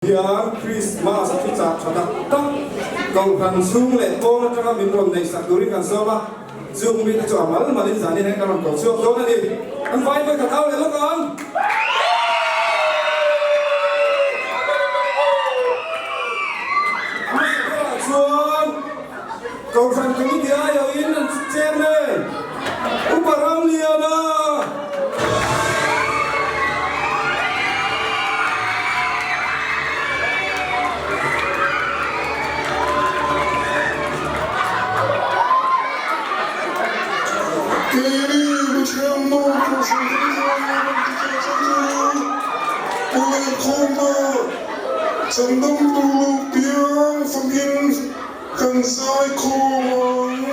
Hian Krismas thu chah tha tak tak Kohhran chhung leh pawn atanga min rawn neih sak turin kan sawm a, chung mite chu a mal malin zanin hian kan rawn ko chhuak dawn a ni. Kan vai vawi khat au leh lawk ang. A hmasa berah chuan Kohhran Committee aiawhin an Chairman Upa Ramliana, Keini Pathian Naw Kohhran Committee aiawhin an ti chak chu Pu Lengkhawma Chandam Tuluk piang fakin Kan zai khawm ang.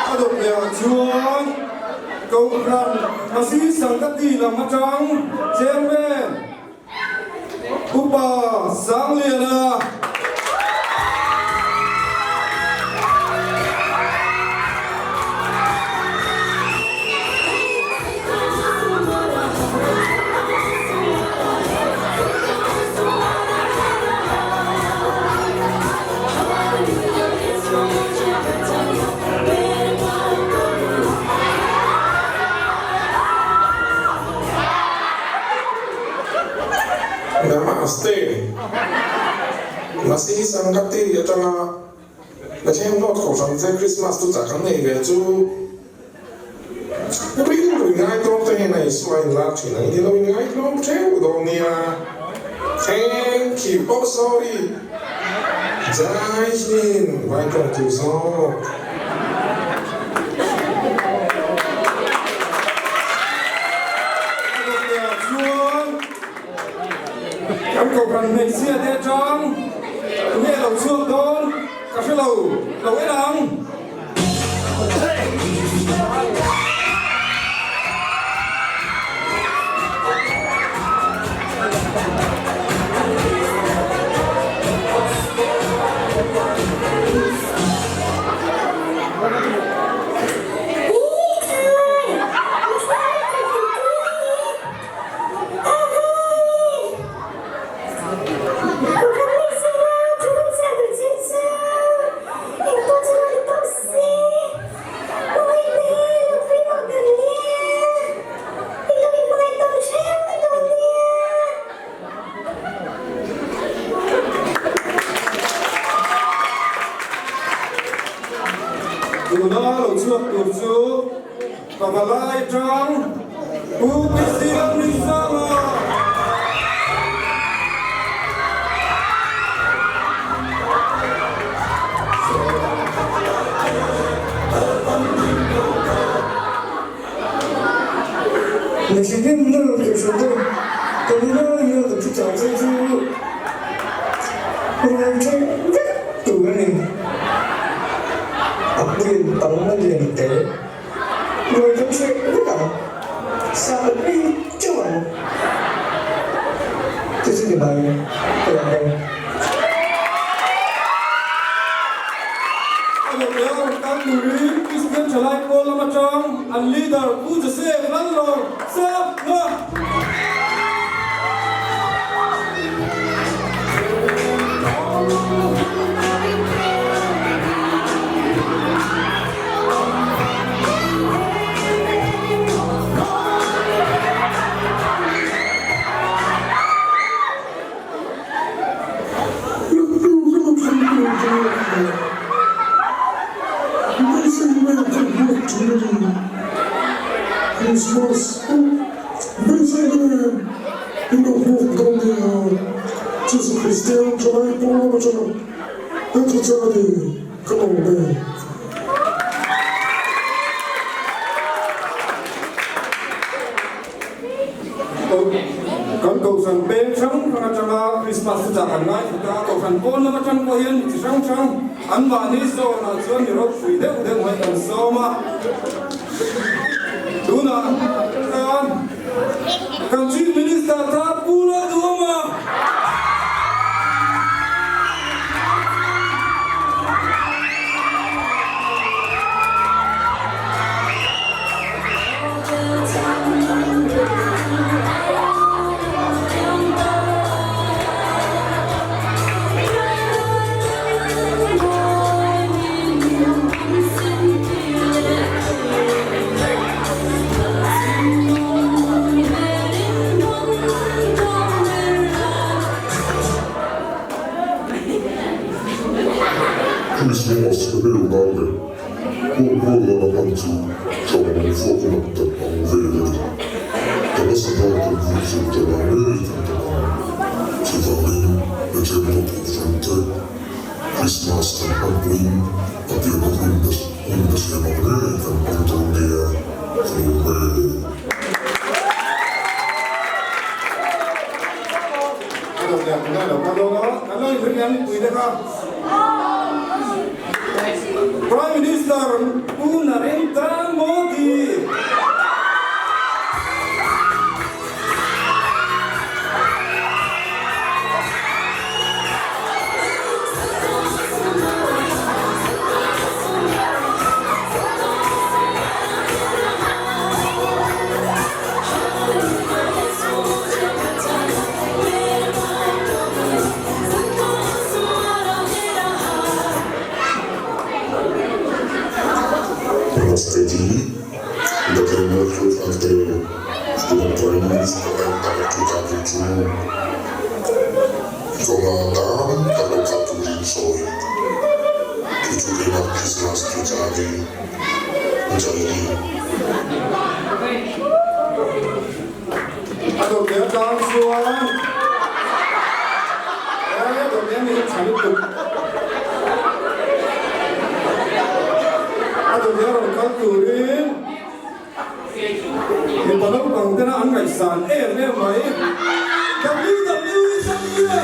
A dawt leh ah chuan Kohhran Masi Sangkati lam atang Chairman Upa Sangliana. Namaste. Masi Sangati atanga Pathian Lord Kohhran te Christmas chu chah kan nei ve chu rilru inngaihtlawm te hian a Isua in lar thin ang in lo inngaihtlawm theuh dawn nia. Thank you. Oh sorry. Jai Hind vai tawng tur zawk. A dawteh chuan Kan kohhran hmeichhia te atang tunge lo chhuak dawn ka hre lo, lo en ang. Tuna lo chhuak tur chu Pavalai atang Pu Christian Rinzama. Mihring nu kehhran te kan ngai hian kan thu chang che chu rual ṭheuh vek tur a ni. A hmuin tam a lian tel. Rual kan hreh vek ang. Sa kan ei ṭeuh ang. Chu chu ni mai ka lo hre. A dawt leh a rawn tan turin Kristian Thalai pawl lam atang an leader Pu Joseph Lalro Sanga. Kan Kohhran peng hrang hrang atanga Krismas chu chah kan ngaithla ta a, Kohhran pawn lam atang pawh hian mi chi hrang hrang anmahni zawnah chuan mi ropui deuh deuh mai kan sawm a. Tunah khan kan Chief Minister thar Pu Lalduhoma, vuak lak tak ang vel a ni. Ka hmasa hma kan vui zir ta la ngei kan ta ang. Chuvangin, Bethlehem Kohhran te Krismas kan hman pawhin a pianna hun hun Bethlehem ah ngei kan hmang dawn nia ka lawm e. A dawt leh ang lo ka dawn a, kan lo inhrilh leh ang mipui te kha. Prime Minister Pu Narendra Modi. Namaste ji, Bethlehem Kohhran te Student Prime Minister en tak chu ta chu chu kawnga tam tak lo kal turin sawi chu chu keimah Christmas chu cha ni jai ni. A dawt leh atang chuan e dawt leh mi hi tha lutuk. A dawt leh a rawn kal turin mipa naupang tena an ngaihsan em em mai. WWE Champion John Cena!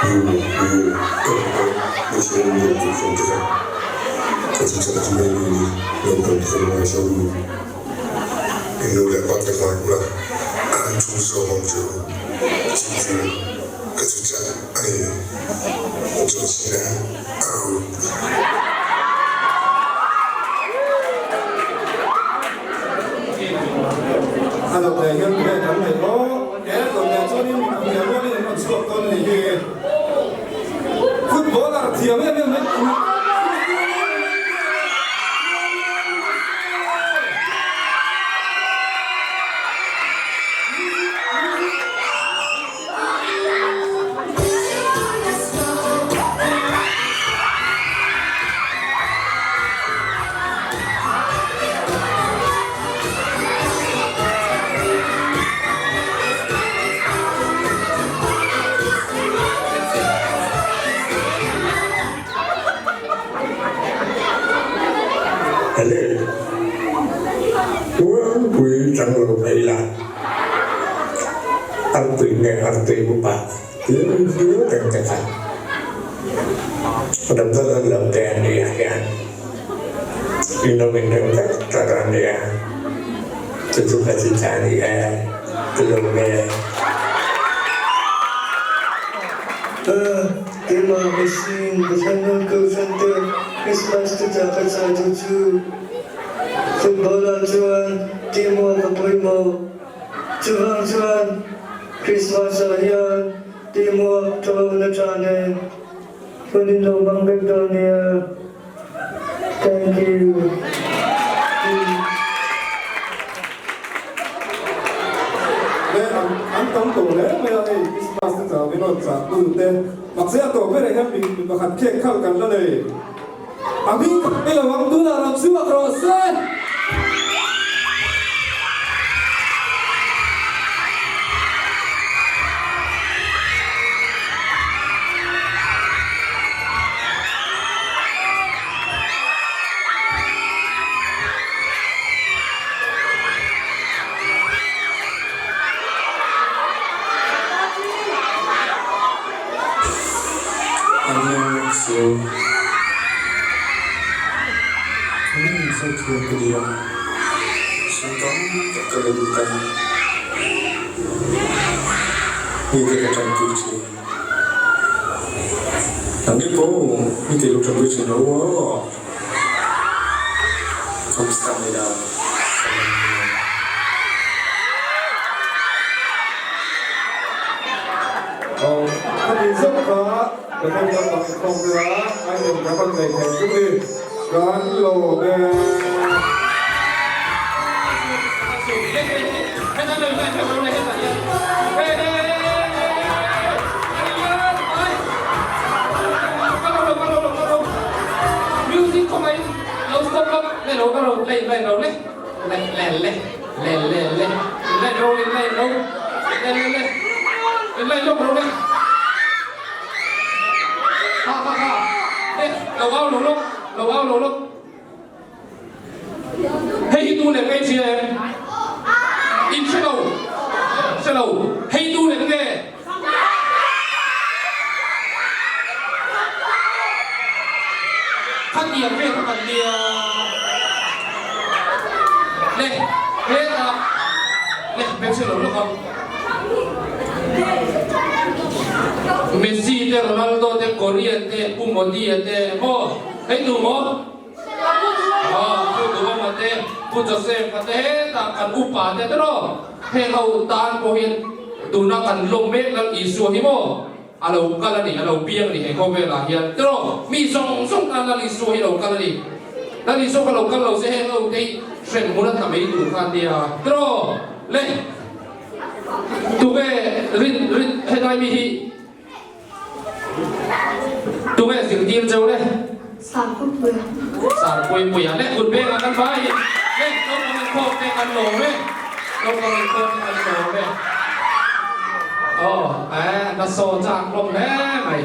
Nu, nu, ka pa, Pathian lo duhkhawm te kha ka chu chak chu mai ni, naupang te kha lo ngaithla u. I nu leh pa te khan ula an thu zawm ang che u, chu chu ka chu chak a ni. John Cena out. A dawt leh hian tunge kan neih aw? E dawt leh chuanin a hmel rualin an rawn chhuak dawn a nih hi. Footballer thiam em em mai Hello. Uangpui chang lo phei la. Artui nge artui upa tlem viau reng te kha dam dal lo te an nia hian in lo in rem vek tar a nia chu chu ka chi cha ni e ka lo nge. Keimah mihring Pathian Kohhran te Christmas te chah ka chah duh chu football ah chuan teamwork a pawimawh. Chuvang chuan Christmas ah hian teamwork ṭawng na ṭha nen hun in lo hmang vek dawn nia. Thank you. Le an an tam tawh hle mai a hei Christmas te chah min rawn chah tu te mahse a tawh berah hian mi pakhat khek khalh kan la nei. A hming i lo ang tunah rawn chhuak rawh se. Annyeonghaseyo. Min hriatthiam ka ni a, sum tam tak ka la lut a, mite ka tanpui thin. Nangni pawh mite lo tanpui thin rawh u aw. Kamsahamnida. Aw, khami zawk kha Pathian naupang inkhawm ila item kan rawn nei thei chu ni kan lawm e. Hei hi tu leh nge hria em? In hre lo, hre lo. Hei tu leh nge? Khatiang ve kha kan nia. Le, hetah, le, hmeichhe lo lawk ang. Messi te, Ronaldo te, Korea te, Pu Modi-a te, maw? Hei tu maw? Aw, Pu Duhawma te, Pu Joseph-a te hetah kan upa te te rawh. Heng ho tan pawh hian tuna kan lawm mek Lal Isua hi maw? A lo kal a ni, a lo piang a ni he khawvelah hian. Te rawh, mi zawng zawng tan Lal Isua hi lo kal a ni. Lal Isua kha lo kal lo se heng ho te hi hrem hmun a tla mai tur kha a nia. Te rawh, le tunge rin rin helai mi hi tunge zirtir cheu le? Sangpuipuia. Sangpuipuia le kut vengah kan vai le naupang inkhawm te kan lawm e naupang inkhawm te kan lawm e aw eh na saw chak hlawm hle mai.